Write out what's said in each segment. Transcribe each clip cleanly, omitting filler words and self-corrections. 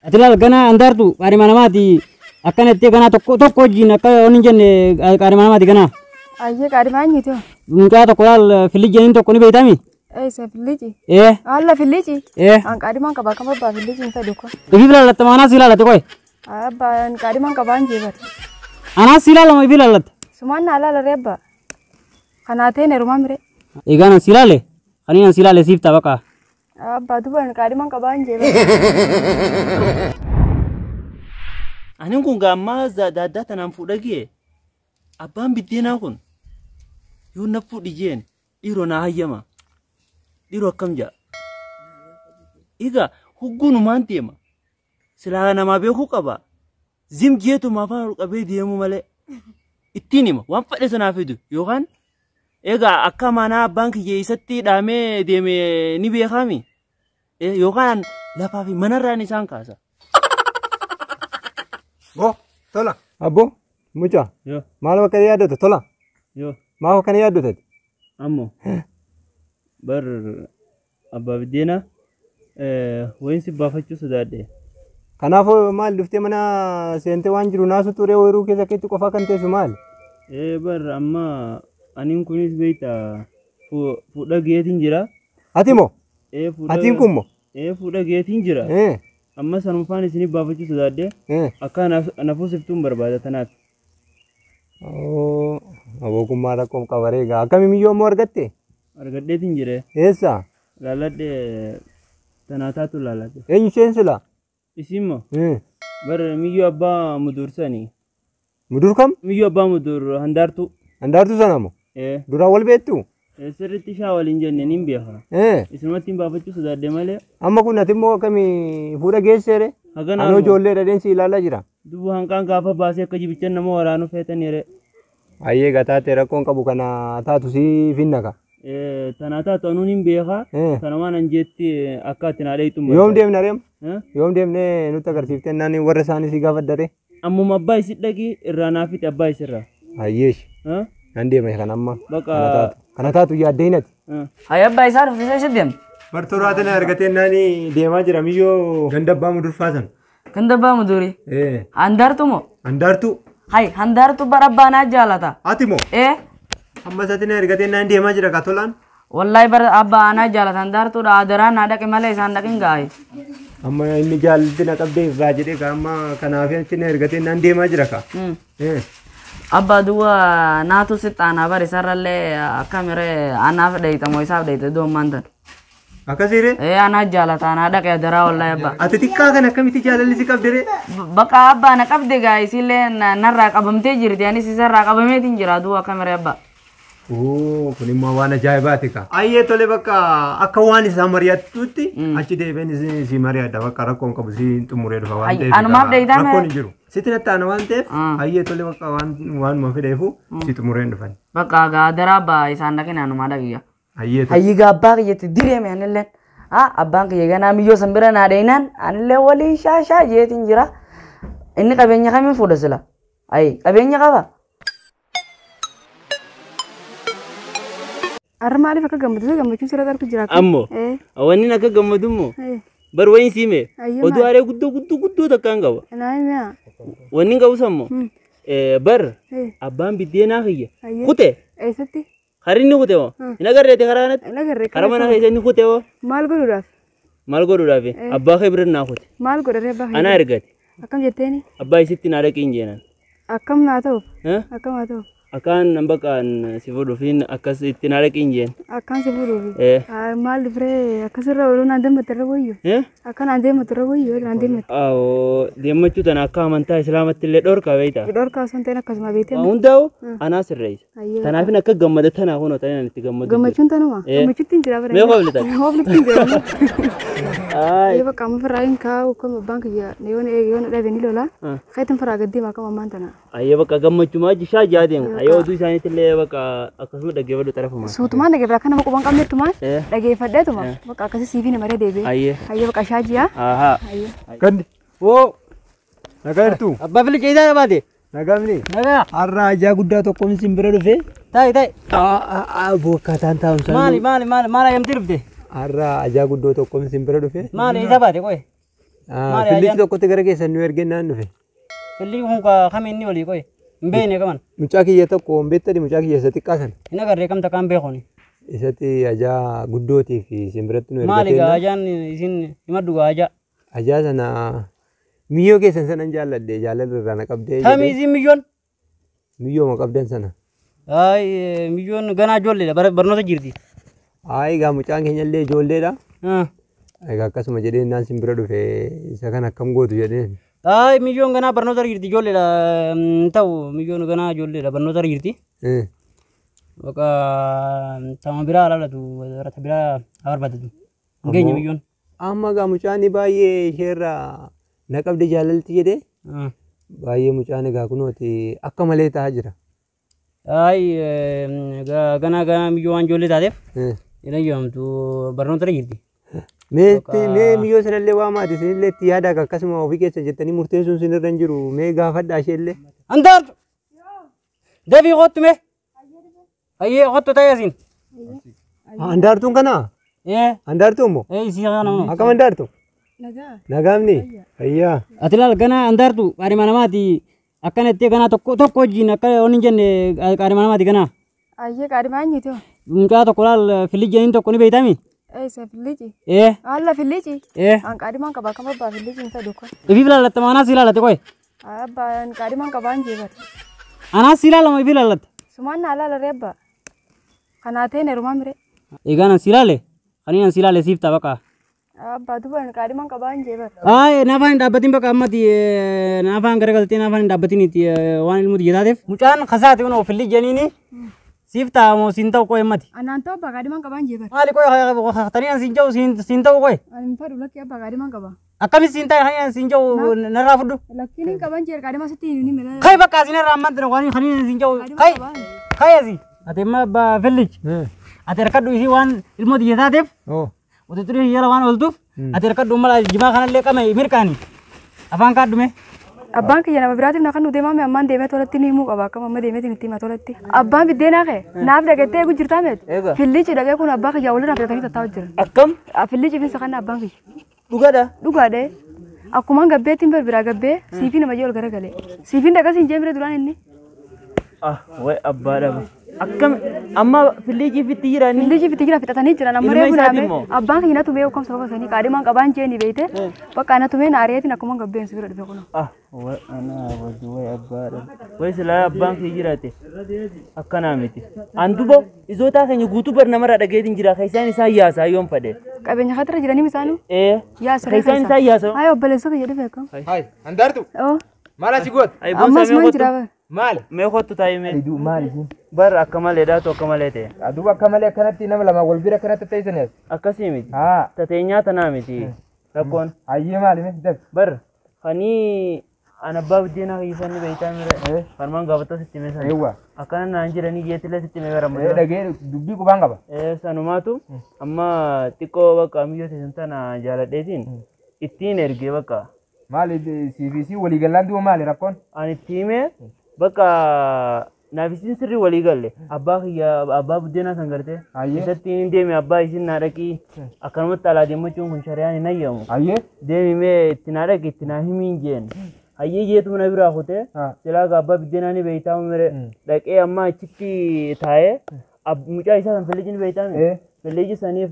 Ati laal ganaa andaartu qaadhima namaati akkana itti ganaa tokko tokko wajjin akka waan hin jenne qaadhima namaati ganaa. Ayyee qaadhimaa eenyuti hoo? Mucaa tokko laal fillijjeeniin tokko ni beeytami? Eessa fillici? Ee. Haala fillici? Ee. An qaadhimaan qaba akkam abbaa fillici hin fedhu ko. Ifiif laallatta moo anaas si laallate qoy? Abbaa an qaadhimaan qabaa hin jeebate. Anaas si laala moo ifii laallatta? Sumaan naa laala ree abbaa. Kanaa ta'een heerumaa mire. Egaa nan si laale kaniin an si laale siif ta'a baqa. Abbaa duba an qaadhimaan qabaa hin jeebate. Anin kun gaammaa daaddaa tanaan fuudha gee abbaan biddeenaa kun yoo na fuudhi jeen dhiiroo naa hayyama dhiiroo akkam ja'a. Egaa hugguunumaan deema silaa namaa beekuu qaba zim jeetuma afaan ol qabee deemu malee ittiin hima waan fedhe sanaa fidu yookaan egaa akka manaa abbaan kiyya isatti dhaamee deeme ni beekaami yookaan lafaa fi manarraan isaan kaasa. Bo, tola. Abbo, mucaa. Yoo. Maal bakka yaaddatu tola? Yoo. Maaf akkana yaaddatu? Ammoo bar abbaa biddeenaa wayin si baafachuu sodaadhe. Kanaafuu maal dhuftee mana seentee waan jiru naasu turee ooyiruu keessa keetti qofaa kan teessu maal? Bar amma aniin kunis beektaa fuudha geetiin jira. Ati moo? Atiin kun moo? Fuudha geetiin jira. Amma sanumfaan isinii baafachuu sodaadhe akka nafuusiftuun barbaada tanaaf. Abookummaa rakkoo qabaree egaa akkami miyyoo immoo argatte? Argadheetiin jire. Eessa? Laaladhe tanaa taatu laaladhe. Eenyu isheen sila? Isiin moo? Bar miyyoo abbaa muduursanii. Mudur kam? Miyyoo abbaa mudur handaartuu. Handaartuu sana moo? Ee. Duraan wal beektu? Sirriitti shaa waliin jenne niin beeka. Isinumatti hin baafachuu sodaadhe malee. Amma kun ati immoo akkami fuudha geesseere? Hagana Anoo ijoollee dhadheen si ilaalaa jira. Dubu hanqaan gaafa baasee akka jibichan nama waraanuu feetaniire. Ayyee gataate rakkoon qabu kana taatu si finnaka. Tanaa taatu anuun hin beeka. Kana waan an jeetti akka ati naa dheeytuun Yoom deemna reem? Yoom deemnee nutti agarsiiftee naan warra isaanii si gaafaddaree? Ammuma abbaa isi dhaqi irraa naa fixe abbaa isirraa. Ayyeesh. Nan deema kan amma. Baqa. Kana taatu yaaddee hinati. Hayya abbaa isaa dhufte isa deemte. Bartoraa tana argatee naani deemaa jira miyyoo ganda abbaa mudurfaa sana. Ganda abbaa mudurii? Handaartu moo? Handaartuu. Hay handaartu bara abbaa naa jaalata. Ati moo? Amma isaatti na argatee naan deemaa jira ka tolaan. Wallahi bara abbaa anaa jaalata handaartuudha adaraa naa dhaqe malee isaan dhaqin gaa'e. Amma inni jaalatti na qabdee irraa jedhee ka amma kanaaf achi na argatee naan deemaa jira ka. Abbaa duwwaa naatu sitti aanaa bari sararallee akkamiree anaaf dheeyta moo isaaf dheeyta iddoo ammaan tan. Akkasiiree? Anaa jaalata anaa dhaqe adaraa wallahi abbaa. Ati xiqqaa kana akkamitti jaalalli si qabde ree? Bakka abbaa na qabde gaa isiillee narraa qabamtee jirti anis isarraa qabameetiin jira duwwaa akkamiree abbaa. Kun immoo waan ajaa'ibaati ka. Ayyee tole bakka akka waan isaa mari'attutti achi deebiin si mari'adha bakka rakkoon qabu si xumuree dhufa waan ta'eef. Anumaaf dheeytaa mee? Rakkoon hin jiru. Sitti natti aana waan ta'eef ayyee tole bakka waanuma fedheefu si xumuree dhufan. Bakka gaa adaraa abbaa isaan dhaqin anumaa dhaqiyya. Ayyee tole. Hayyi gaa abbaa kiyyatti direeme anilleen. Abbaan kiyya ganaa miyyoo san bira naa dheeynaan anillee waliin shaashaa jeetiin jira. Inni qabeenya kamiin fuudha sila? Ayi qabeenya qaba. Arra maaliif akka gammadu gammachuun sirra darbu jira? Ammoo wanni akka gammadu immoo bar wayin siime oduu aaree guddoo guddoo guddoo takkaan qaba. Wanni qabu sammoo bar abbaan biddeenaa kiyya kute. Eessatti? Harri inni kute moo? Hin agarreete karaa kanatti? Karaa mana keessa inni kute moo? Maal godhuudhaaf? Maal godhuudhaaf? Abbaa kee bira naa kute. Maal godharee abbaa kee? Anaa ergate. Akkam jetteeni? Abbaa isitti naa dhaqi hin jeenan. Akkam naa ta'uuf? Akkam naa ta'uuf? Akkaan nan bakkaan si fuudhuufiin akkas itti naa dhaqi hin jeen. Akkaan si fuudhuufi? Maal dhufree akkasirra ooluu naan deemmatte irra wayyu? Akka naan deemmatte irra wayyu naan deemmatte. Awoo deemmachuu tana akka amantaa islaamatti illee dhorkaa beektaa? Dhorkaa osoo hin ta'in akkasuma beektee. Waa hundaa'u anaa sirreessa. Tanaafin akka gammada tanaa kunoo tanaan itti gammadu. Gammachuun tanuma? Gammachuutti hin jira bara. Mee hooblitan? Hooblitti hin jira. Yoo bakka amma firraa hin kaa'u akkuma abbaan kiyya yoon dhabe ni lola. Kayitin firraa gad deema akkuma ammaan tana. Ayyee bakka gammachumaa jishaa jaa deemu. Ayyee oduu isaaniitti illee bakka akkasuma dhaggeeffadhu xarafuma. Suutumaan dhaggeeffadha akka nama quban qabnettumaan dhaggeeffadheetuma bakka akkasii siifii nama deebi'e. Ayyee. Ayyee bakka shaa ji'a. Ahaa. Gandi. Woo. Nagaa jirtu? Abbaa Filicha isaa baate. Nagaa miti? Nagaa. Har'a ajaa guddaa tokkoon sin bira dhufe. Taa'i taa'i. Bokkaataan taa'umsaa. Maali maali maali maal ayyamtee dhufte? Har'a ajaa guddoo tokkoon sin bira dhufe. Maali isa baate qoye? Fillichi tokkotti gara keessan nu ergennaan dhufe. Filli kun kam inni olii qoye? Hin beekne qaban. Mucaa kiyya tokko hin beektani mucaa kiyya isa xiqqaa sana. Hin agarree kam takkaan beekuni. Isatti ajaa guddootii fi isin biratti nu Maali ergateenna. gaa ajaan isin himadhu gaa ajaa. Ajaa sana miyyoo keessan sanan jaalladhe jaalala irraa na qabdee Tamii jedhee isin miyyoon? miyyooma qabdan sana. Ay miyyoon ganaa ijoolleedha barnoota jirti. Ayi egaa mucaan keenya illee ijoolleedha. Egaa akkasuma jedhee naan sin bira dhufe isa kana akkam gootu jedheen. Ay miyyoon ganaa barnoota jirti ijoolleedha ta'u miyyoon ganaa ijoolleedha barnoota jirti. Bakka tama biraa alaalatu rata biraa barbaadatu. Hin geenye miyyoon. Amma egaa mucaan baay'ee isheerraa na qabde jaalalti jedhee baay'ee mucaan egaa kunooti akka malee ta'aa jira. Ay ganaa ganaa miyyoo waan ijoollee taateef hin eeyyamtu barnoota jirti. Mee miyyoo sanallee waa maati isinillee itti yaadaa akkasuma ofii keessa jettanii murteessuun sinirra hin jiru mee gaafadhaa isheellee. Andaartu! Dafii kottu mee! Ayyee kottu ta'e asiin. Andaartuun kanaa? Andaartuu immoo? Isii kana nama. Akkam andaartu? Nagaa. Nagaamni? Fayyaa. Ati laal ganaa andaartu qaadhima namaati akkana itti ganaa tokko tokko wajjin akka onni hin jenne qaadhima namaati ganaa. Ayyee qaadhimaa eenyuti hoo? Mucaa tokko laal fillijjaniin tokko ni beeytami? Eessa fillici? Ee. Alla fillici? Ee. An qaadhimaan qaba akkam abbaa fillici hin fedhu ko. Ifiif laallatta moo anaas si laallate qoy? Abbaa an qaadhimaan qabaa hin jeebate. Anaas si laala moo ifiif laallatta? Sumaan naa laala ree abbaa. Kanaa ta'een heerumaa mire. Egaa nan si laale? Kaniin an si laale siif ta'a baqa. Abbaa duba an qaadhimaan qabaa hin jeebate. Ay naafaan hin dhaabbatin bakka ammati naafaan garagaltee naafaan hin dhaabbatiniiti waan ilmuuti jetaateef. Mucaan kasaati kun fillijjaniini siif ta'a moo siin ta'u qoy ammati. Anaan ta'u abbaa qaadhimaan qabaa hin jeebate. Maali qoy tanii an siin jedhu siin ta'u qoy. Ani hin fedhu lakkii abbaa qaadhimaan qaba. Akkamitti siin ta'e kanii an siin jedhu narraa fudhu. Lakkiin hin qaban jeer qaadhimaa sitti hin himi. Kai bakka asin irraa ammaan tana waan kanii an siin jedhu kai kai asi. Ati amma abbaa fillich. Ati harkadhu isii waan ilmooti jetaateef. Ututurii jala waan ooltuuf ati harkadhu mala jimaa kanallee qame mirqaani. Afaan kaadhume. Abbaan kiyya nama biraatiif na kan nu deemame ammaan deemee tolatti ni himuu qaba akkam amma deemeetiin itti hima tolatti. Abbaan biddeenaa kee naaf dhagattee eegu jirtaa meeti? Fillichi dhagee kun abbaa kiyya walirraa fudhatanii tattaa'u jira. Akkam? Fillichi finsa kana abbaan kiyya. Dhugaadha? Dhugaadha. Akkumaan gabbeettiin biraa gabbee siifi nama jee ol garagalee. Siifiin dhagas hin jeemire duraan inni. Ah, way abbaa dhabe. Akkam amma fillichi fitti jira inni? Fillichi fitti jira fixatanii jiran amma Ilma reefu isaati naame immoo? Abbaan kiyya na tumee ukkamsa sababa sanii qaadhimaan qabaan jeeni beeyte bakka na tumee na ari'eetiin akkumaan gabbeen si bira dhufe kunoo. Ah, way anaa wajji way abbaa dhabe. Way silaa abbaan kiyya jiraate akkanaa miti. An duba izootaa keenya guutuu bar namarraa dhageetiin jira keessaan isaan yaasaa yoon fadhe. Qabeenya katira jiranii misaanuu? Ee. Yaa siree Keessaan isaan yaasaa. Ay obboleessa kiyya dhufe akkam. Hai, andaartu. Oo. Maal asii gootu? Ay, boonsaa Ammas mee man kottu. jira bara. Maal? Mee kottu taa'ii mee. Maal isin? Bar akka maleedhaatu akka malee ta'e. Duuba akka malee akkanatti nama lama wal bira akkanatti teessanii as. Akkasii miti. Haa. Tateenyaa tanaa miti. Rakkoon. Hayyee maali mee? Daf. Bar kanii an abbaa biddeenaa kiyyisanni beeytaa mire. Farmaan gaafatoo sitti hime sana. Eewwa. Akkana naan jedhanii jeetillee sitti hime bara Ee dhagee dubbii qubaan qaba. Ee sanumaatu amma xiqqoo bakka miyyoo teessan tana jaaladheetiin ittiin ergee bakka. Maali CBC walii gallaan duuba maali rakkoon? Ani itti hime bakka naaf isin sirrii walii galle abbaa kiyya abbaa buddeenaa san gartee Hayyee. isatti hin deeme abbaa isin naa dhaqii akkanumatti alaa deemmachuun kun shari'aan hin hayyamu. Hayyee. Deemi mee itti naa dhaqi itti naa himiin jeen. Hayyee jeetu na biraa kutee silaa gaa abbaa buddeenaa ni beeytaa mire dhaqee amma achitti taa'ee mucaa isaa san filiji ni beeytaa mire filiji saniif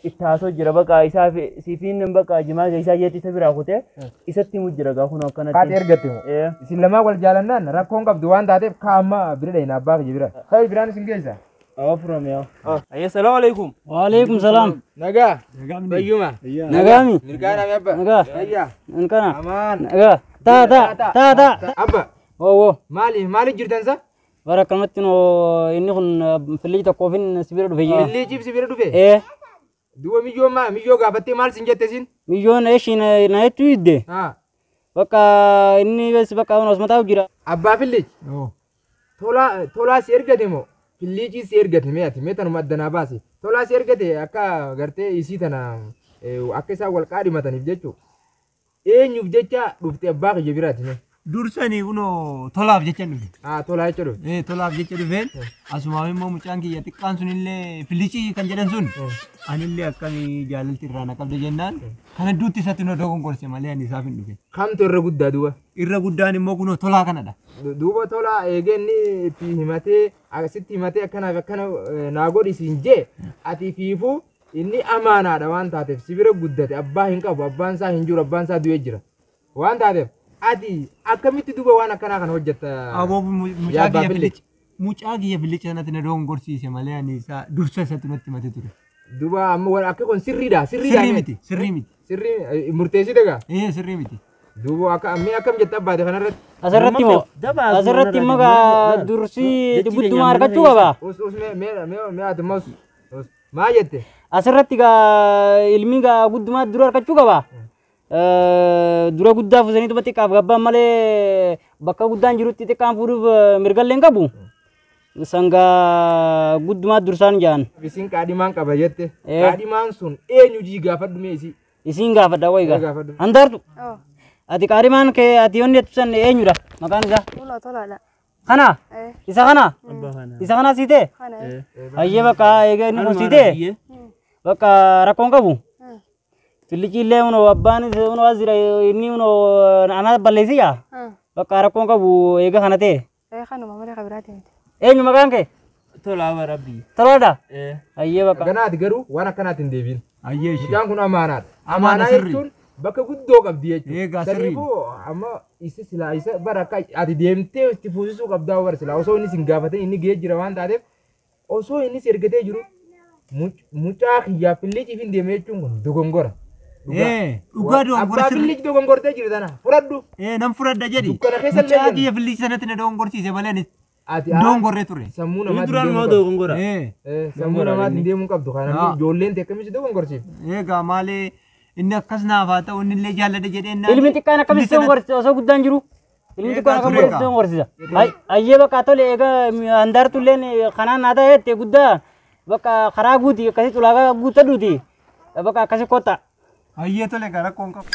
itti haasoo jira bakka isaa siifiin bakka jimaa isaa jeetti isa biraa kutee isatti himu jira gaa kun akkanatti. Kaati ergatte moo? Ee. Isin lamaa wal jaalannaan rakkoon qabdu waan taateef kaa amma bira dhayina abbaa kiyya bira. Kai biraan isin geessa. Awa furam yaa. Ayyee salaamu alaikum. Waalaikum salaam. Nagaa. Fayyuma. Nagaami. Mirgaana mi abba. Nagaa. Fayyaa. Nkana. Amaan. Nagaa. Taa taa taa taa. Abba. Oo. Maali maali jirtan sa? Bara akkanumatti noo inni kun fillichi tokkoofin si bira dhufe jee. Fillichi si bira dhufe? Ee. Duuba miyyoo maa miyyoo gaafattee maal sin jette sin? Miyyoon eeshii na jechuu hidde. Haa. Bakka inni bes bakka osuma taa'u jira. Abbaa fillichi. Tolaa tolaa si ergate moo? Fillichi si ergate mee ati mee tanuma addanaa baase. Tolaa si ergate akka gartee isii tana akka isaan wal qaadhimataniif jechuudha. Eenyuuf jecha dhufte abbaa kiyya biraati mee? Dursanii kunoo tolaaf jecha dhufe. Ah tolaa jecha dhufe. Tolaaf jecha dhufeen asumaaf immoo mucaan kiyya xiqqaan sunillee filicii kan jedhan sun anillee akkamii jaalalti irraa na qabde jennaan kana duutti isatti nu dogongorse malee ani isaaf hin dhufe. Kamtu irra guddaa duuba? Irra guddaan immoo kunoo tolaa kanadha. Duuba tolaa eegee inni itti himatee asitti himatee akkanaaf akkana naa godhi siin jee ati fiifuu inni amaanaadha waan taateef si bira guddate abbaa hin qabu abbaan isaa hin jiru abbaan isaa du'ee jira waan taateef ati akkamitti duuba waan akkanaa kana hojjetta? Aboo mucaa kiyya filichi mucaa kiyya filicha sanatti na dogongorsiise malee ani isaa dursa isatti natti himate ture. Duuba amma waan akka kun sirriidha sirriidha. Sirrii miti sirrii miti. Sirrii murteessite gaa? Sirrii miti. Duuba akka ammee akkam jette abbaate kanarratti? Asirratti moo asirratti immoo gaa dursi gudduma argachuu qaba. Us us mee mee mee mee ati immoo us maa jette? Asirratti gaa ilmi gaa guddumaa dura argachuu qaba. Dura guddaa fuusanii xiqqaaf gabbaan malee bakka guddaan jirutti xiqqaan fuudhuuf mirgallee hin qabu. Sangaa guddumaa dursaan jaan. Isiin qaadhimaan qaba jette. Qaadhimaan sun eenyu jii gaafadhu mee isii? Isiin gaafadha wayi gaa. Handaartu. Ati qaadhimaan kee ati yoonni jettu san eenyudha maqaan isaa? Tola tolaadha. Kana? Isa kana? Isa kana siitee? Ayyee bakka eega inni kun siitee? Bakka rakkoon qabu? Filiciillee unoo abbaan unoo as jira inni unoo ana balleessi yaa? Bakka rakkoon qabu eega kana ta'e. Kanuma malee kan biraati miti. Eenyu maqaan kee? Tolaa warabbii. Tolaadha? Ayyee bakka. Ganaati garuu waan akkanaatti hin deebiin. Ayyee ishee. Mucaan kun amaanaadha. Amaana Amaanaa sirrii. jechuun bakka guddoo qabdi jechuudha. Eegaa sirrii. Saniifuu amma isa silaa isa bara akka ati deemtee itti fuusisuu qabdaa bara silaa osoo inni sin gaafatin inni ga'ee jira waan taateef osoo inni si ergatee jiru mucaa kiyyaa filliciif hin deemne jechuun kun dogongora. Dhugaa dogongora Abbaa sirrii. fillici dogongortee jiru tana fudhadhu. Nan fudhadha jedhi. Dukkana keessa illee Mucaa jenna. kiyya fillichi sanatti na dogongorsiise malee ani Ati dogongorree ture. sammuu Inni namaatti duraan deemuu moo qabdu. dogongora? Sammuu namaatti deemuu qabdu. Kanaaf ijoolleen ta'e akkamitti dogongorsiifti? Egaa maalee inni akkas naaf haa ta'u inni illee jaalladha jedhee Ilmi xiqqaan akkamitti dogongorsiisa osoo guddaan jiru? Ilmi xiqqaan akkamitti dogongorsiisa? Ayyee bakka tole eega handaartulleen kanaan naa ta'e jette guddaa bakka karaa guuti akkasitti ulaagaa guuttadhuuti bakka akkasi kottaa. Ayyee tole gaa rakkoon qabu.